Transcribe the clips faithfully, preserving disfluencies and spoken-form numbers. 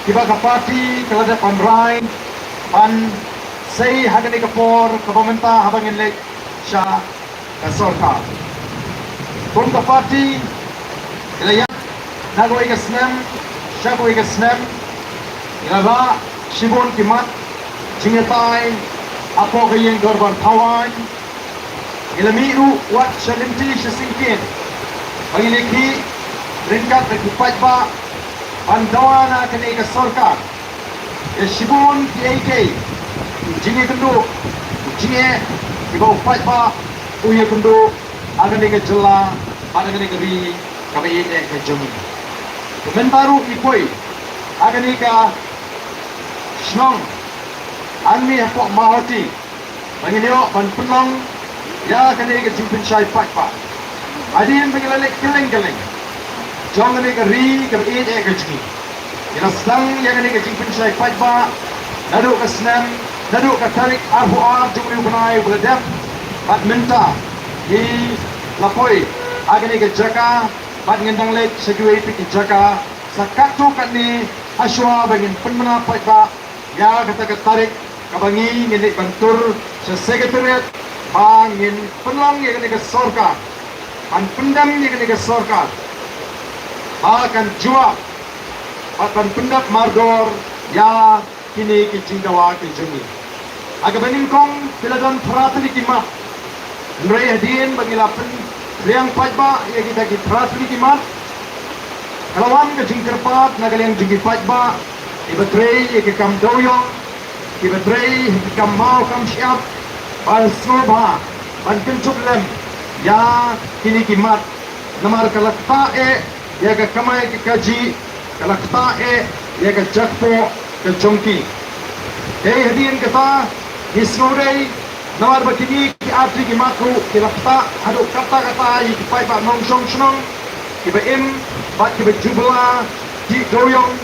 kiba ka party ka la dep ban rai ban sei ha kane ka por kaba mynta haba ngin leit sha ka sorkar. Kum ka party, ngi la ïaid na kawei ka snem sha kawei ka snem, ngi la rah shibun ki mat jingïatai hapoh ka ïing dorbar thawaiñ. Ngi la mih ruh wat sha lynti sha syngkien ba ngi la khih ryngkat bad ki paidbah ban dawa na kane ka sorkar ïa shibun kiei kiei ki jingïakynduh, ki jingeh kiba u paidbah u ïakynduh ha kane ka jylla bad ha kane ka ri kaba ïeit eh ka jong ngi. Te mynta ruh ngi poi ha kane ka shnong Angmi hapoh Mawhati ba ngin ïoh ban pynlong ïa kane ka jingpynshai paidbah hadien ba ngi la leit kylleng kylleng jong kane ka ri kaba ïeit eh ka jong ngi. Ngi la sdang ïa kane ka jingpynshai paidbah naduh ka snem, naduh ka tarik arphew ar jong une u bnai uba la dep bad mynta ngi la poi ha kane ka jaka bad ngin dang leit sha kiwei pat ki jaka sa katto katne hashwa ba ngin pynbna paidbah ïa kata ka tarik kaba ngi ngin leit ban tur sha secretariat ba ngin pynlong ïa kane ka sorkar, ban pyndem ïa kane ka sorkar ba kan jubab bad ban pyndep mardor ïa kine ki jingdawa ki jong ngi. Ha kaba nyngkong ki la don phra tylli ki mat. Hynrei hadien ba ngi la pynphriang paidbah ïa kita ki phra tylli ki mat, ka la wan ka jingkyrpad na ka liang jong ki paidbah kiba trei ïa ki kam dewiong, kiba trei ïa ki kam maw kam shyiap, ba sngewbha ban kynthup lem ïa kine ki mat. Namar ka la ktah eh ïa ka kamai ka kajih, ka la ktah eh ïa ka jakpoh ka jong ki. Dei hadien kata ngi sngewdei namar ba kine ki artylli ki mat ruh ki la ktah haduh katta katta ïa ki paidbah nongshong shnong kiba im bad kiba ju bylla dih dewiong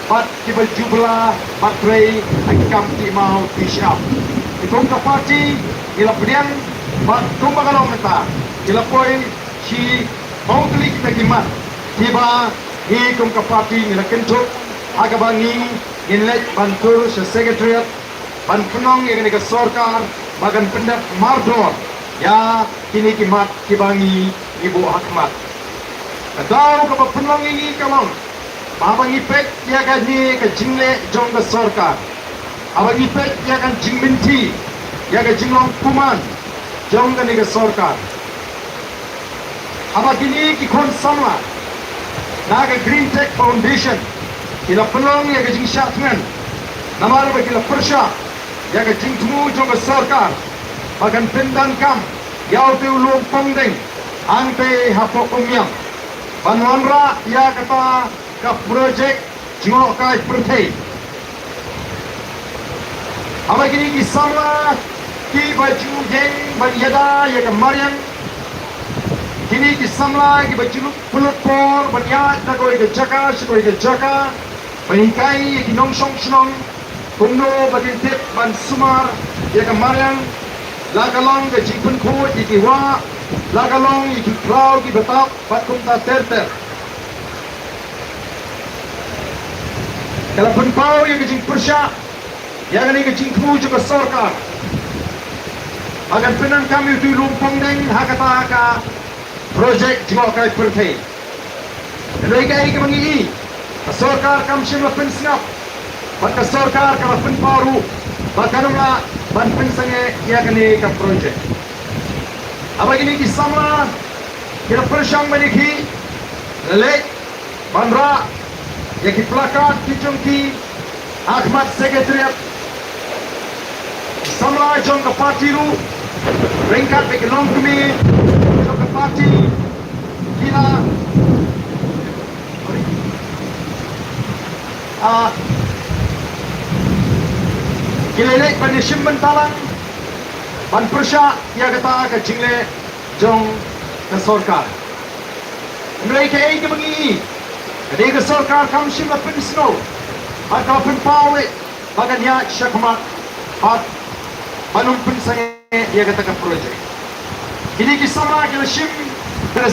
bad kiba ju bylla bad trei ha ki kam dih maw dih shyiap. Te kum ka party ngi la pdiang bad kumba ka long mynta ngi la poi shi hong tylli kita ki mat kiba ngi kum ka party ngi la kynthup ha kaba ngi ngin leit ban tur sha secretariat ban pynlong ïa kane ka sorkar ba kan pyndep mardor ïa kine ki mat kiba ngi ngi buh ha khmat. Ka daw kaba pynlong ïa ngi ka long ba haba ngi peit ïa kane ka jingleh jong ka sorkar, haba ngi peit ïa ka jingmynti ïa ka jinglong kuman jong kane ka sorkar, haba kine ki khun samla na ka Green Tech Foundation ki la pynlong ïa ka jingshah thngan namar ba ki la pyrshah ïa ka jingthmu jong ka sorkar ba kan pyndonkam ïa uto u lum pongdeng hangtei hapoh Umïam ban wanrah ïa kata ka projek jngohkai pyrthei. Haba kine ki samla kiba ju ïeng ban ïada ïa ka mariang, kine ki samla kiba ju lut pynlut por ban ïaid na kawei ka jaka sha kawei ka jaka ban hikai ïa ki nongshong shnong kumno ba kin tip ban sumar ïa ka mariang, la ka long ka jingpynkhuid ïa ki wah, la ka long ïa ki khraw kiba tap bad kumta ter ter. Ka la pynpaw ïa ka jingpyrshah ïa kane ka jingthmu jong ka sorkar ba kan pyndonkam ïa uto u lum pongdeng ha kata ka projek jngohkai pyrthei. Hynrei kaei kaba ngi i, ka sorkar kam shym la pynsngap bad ka sorkar ka la pynpaw ruh ba kan ym lah ban pynsangeh ïa kane ka projek. Haba kine ki samla ki la pyrshang ban ïakhih, la leit ban rah ïa ki placard ki jong ki ha khmat secretariat. Samla jong ka party ruh ryngkat bad ki longkmie jong ka party ki la, ah, ki la leit ban ïashim bynta lang ban pyrshah ïa kata ka jingleh jong ka sorkar. Hynrei kaei kaba ngi i, ka dei ka sorkar kam shym la pynsngew bad ka la pynpaw eh ba kan ïaid shakhmat bad ban ym pynsangeh ïa kata ka projek. Kine ki samla ki la shim